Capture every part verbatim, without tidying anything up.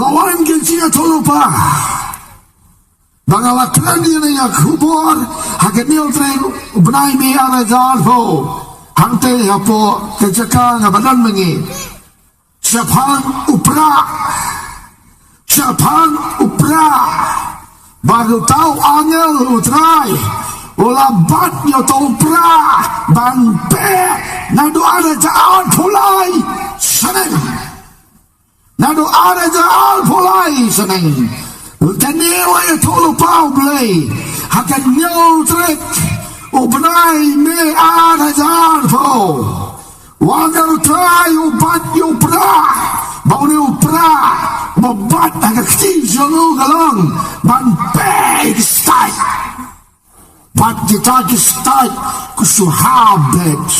La wan ki jingïathuhlypa ba nga la kren ïa kane ka khubor ha ka hynñiew tarik u bnai May ar hajar arphew, hangtei hapoh ka jaka nga ba don mynne. Shaphang u Prah, shaphang u Prah, ba uta u angel U Trai u la bat ïa uta u Prah ban peh naduh ar hajar arphew lai snem. Naduh ar hajar arphew lai snem. Kane la ïathuhlypa U Blei ha ka hynñiew tarik u bnai May ar hajar arphew. U angel U Trai u bat ïa u Prah, ba une u Prah uba bat ha ka kti jong u ka long ban peh ïa ki stait. Bat kita ki stait, ku shu hap bet.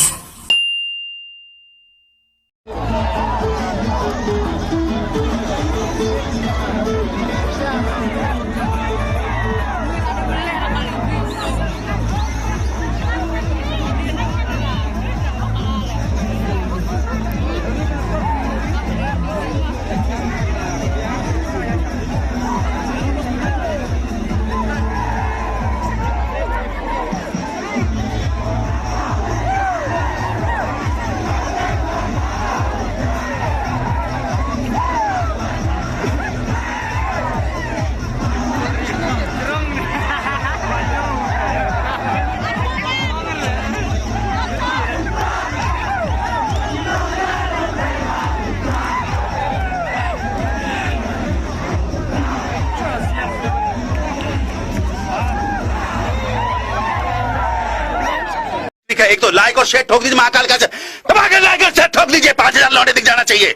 ठीक है, एक तो लाइक और शेयर ठोक दीजिए महाकाल का, दबा के लाइक और शेयर ठोक दीजिए, पाँच हजार लौंडे दिख जाना चाहिए।